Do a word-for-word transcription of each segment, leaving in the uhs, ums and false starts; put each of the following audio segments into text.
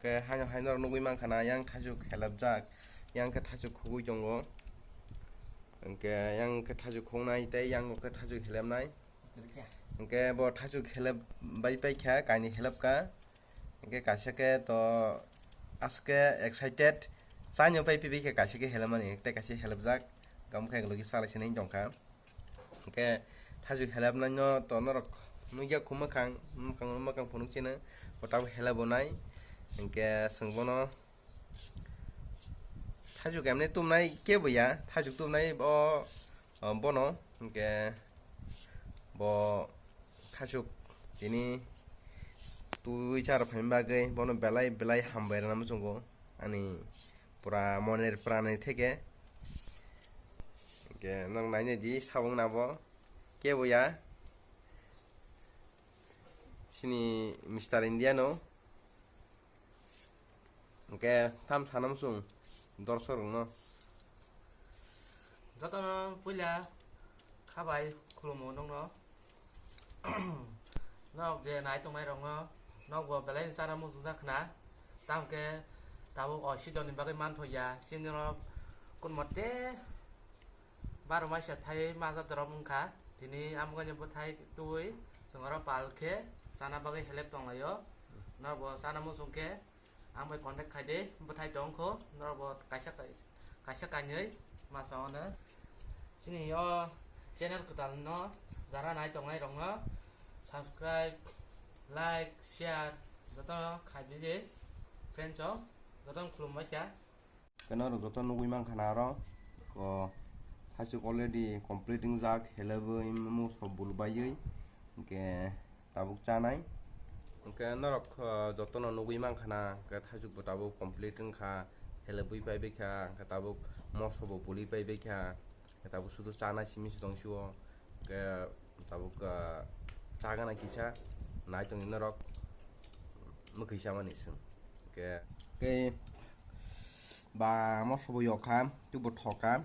Haino hai norok nugwi mankha na, yang thaichuk helapjak, yang khe thaichuk khugwi tongo. Hwnkhe yang khe thaichuk khuknai tei yang khe thaichuk helepnai. Hwnkhe bo thaichuk helep bai paikha, kainwi helepkha. Hwnkhe kaisa khe to aske excited, chaino pai pibi khe kaisa khe helepmani, tei kaisa helepjak, gam khe logi salai sinai tongkha. Hwnkhe thaichuk helepnaino to norok nukya khu mwkhang, mwkhang, mwkhang phunuk chino, bo tabuk helebonai. Hwnkhe chwng bono thaichuk emne tumnai kebo ya, thaichuk tumnai bo, o, bono, hwnkhe bo thaichuk tini twi charwk phaima bagwi bono belai belai hambai rwna muchungo ani pura monir pranir theke. Hwnkhe nwng nainai di, sabung nabo kebo ya, chini Mister India no. Hwnkhe tam sana muchung dorsorokno. Jotono puila khabai khulumo nokno. Nok je nai tongnai rokno, nokbo belai chana muchungjak khna. Tamkhe tabuk o season ni bagwi manthoya, chini rok kun mote baro maisa thai maja dorop wngkha. Tini amgani bwthai twi chwng oro pal khe chana bagwi helep tonglaio. Norokbo chana muchung khe ang bai contact khai di, bwthai tong kho, norokbo kaisa kai-, kaisa kainwi masa ono. Chini o channel kwtal no jara nai tongnai rokno subscribe, like, share joto khai di, friends rok joto khulumbai kha. Khe norok joto nugwi mankha na aro, o, thaichuk already complete wngjak, helebwi muso bulbaiwi, hwnkhe tabuk chanai. Hwnkhe norok, o, jotono nugwi mankha na, hwnkhe thaichukbo tabuk complete wngkha, helebwi paibaikha, hwnkhe tabuk mosobo buli paibaikha. Tabuk sudu chana simi se tong sio, ke tabuk, ah, chagana kisa nai tong norok mwkhwi chamani sing. Ke, ke ba moso bo yokha, tubo thoka.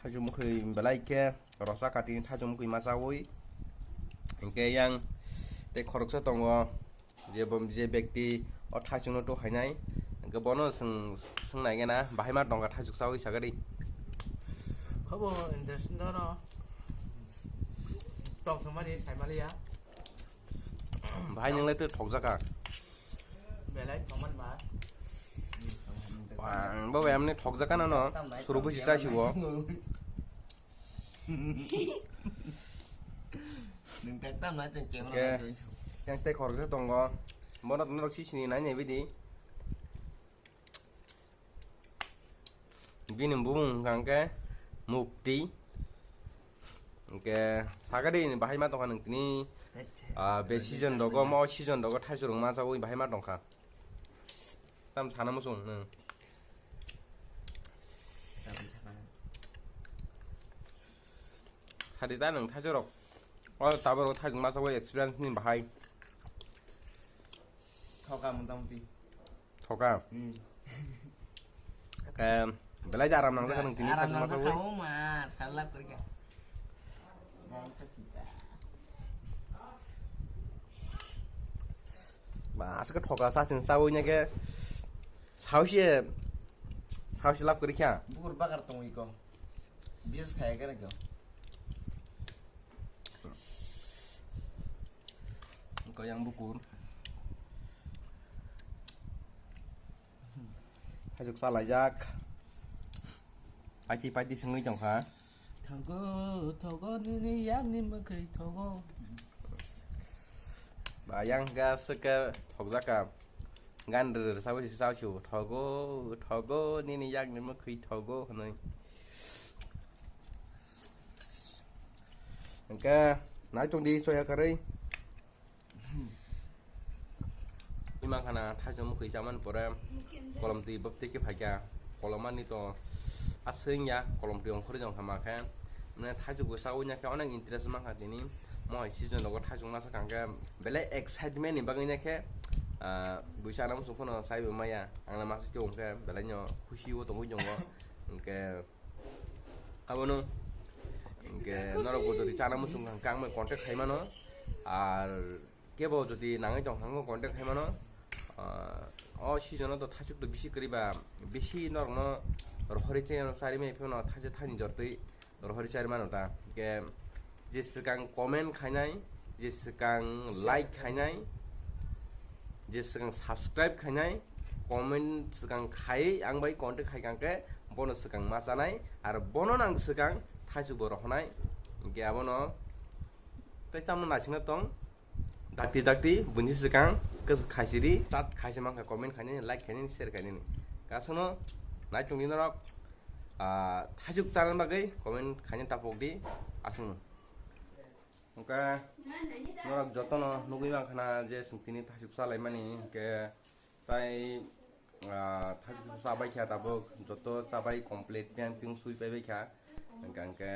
Thaichuk mwkhwi belai ke rosa kati thaichuk mwkhwi machawi. Hingke yang tei khoroksa tongo. Je bo, je bekti o thaichukno to hainai, hwnkhe bono swng, swng nai gana, bahai ma tongkha thaichuk chawi sakari. Khobo interesting dono. Tong thangmani saimaliya. Bahai nwnglai to thokjaka. Belai thangmani ba. Bang bo emni thokjaka nano, suru busi chaisibo. Nung tak tam na chang camera. Oke. Yang tei khoroksa tongo. Bono norok si sini nai nai bidi. Bini bumung hwnkha hwnkhe Mukti. Hwnkhe sakadi ni bahai ma tongkha nung tini, ah, be season rogo, mo season rogo thaichurung ma chawi bahai ma tongkha. Tam sana muchung nung. Sadi ta nung thaichurok. O taboro thaichung ma chawi experience ni bahai. Thoka motamuti. Thoka. Hmm. Em, belai da aram nang nung tini aram thaichung ma chawi. Kau ma, salap kerja. Ba, aswk thoka sa sing sawi na ke. Sausi, sausi lap kori kya? Bukur bakar tong iko. Bias khaya kena kyo. Ko yang bukur. Hajuk salaijak. Paiti paiti sengwi tongkha. Thogo, thogo, nini yakni mwkhwi thogo. Ba, yang ga swkha thokjaka. Gan rwrwrw sabo si sao si thogo, thogo, nini yakni mwkhwi thogo hwnwi. Hwnkhe naitung di choya karwi. Ima khana thaichung mwkhwi chamani pore kolom twi bwtwi khe phaikha, kolom ani to aswk wngya, kolom twi ongkhorwi tongkha makhe. Mane thaichuk bo sawi nakhe onek interest mankha tini, mohai season rogo thaichung masa kangkhe belai excitement ni bagwi nakhe, ah, buisa anam sung phano saibo maya, angna masa khe ongkhe belai no khusi o tongwi tongo, hwnkhe. Abono hwnkhe norok bo jodi chana muchung kha hwnkhe ang bai contact khai mano, ar kebo jodi nangwi tong kha hwnkhe contact khai mano, ah, O season o to thaichuk to bisi kwrwi ba, bisi norokno rohorwi chengno chari mai phano thaisa thaini jortwi rohorwi chari mano ta. Ke je swkang comment khainai, je swkang like khainai, je swkang subscribe khainai, comment swkang khai ang bai contact khai kang khe bono swkang ma chanai, aro bono nang swkang thaichuk bo rohonai. Ke abono tei tamo naisingna tong. Dakti dakti bunsi swkang kwchwk khaisiri, chat khaisa mankha, comment khainani, like khainani, share khainani. Kasano naitung di norok, ah, thaichuk chana bagwi comment khaina tapok di, aswkno. Wngkha norok jotono nugwi mankha na je chwng tini thaichuk chalaimani, hwnkhe tai, ah, thaichuk chabai kha tabuk, joto chabai complete, peng peng sui paibai kha. Hwnkha hwnkhe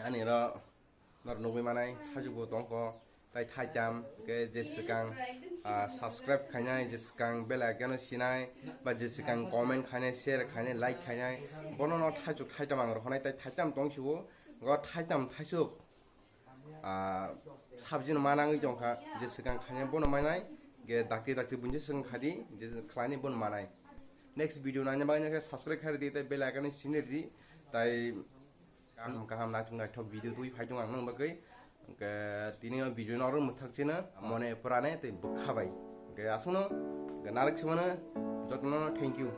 ani oro Norok nugwi manai, thaichuk bo tongkho, tai thaitam, ke je swkang, ah, subscribe khainai, je swkang bell icon o sinai, ba je swkang comment khainai, share khainai, like khainai, bono no thaichuk thaitam ang rohonai, tai thaitam tong sio, go thaitam thaichuk, ah, sabji no manangwi tongkha, je swkang khainai bono manai, ge dakti dakti bunje swkang khadi, je khlainai bono manai. Next video naina bagwi nokhe subscribe khaidi, tai bell icon o sinirdi, tai Kaham kaham naithok naithok video twi phai tongo ang nang bagwi. Hwnkhe tini o video no oro mwthak chino mone purane tei bwkha bai. Hwnkhe aswkno hwnkhe narwk simano jotono thank you.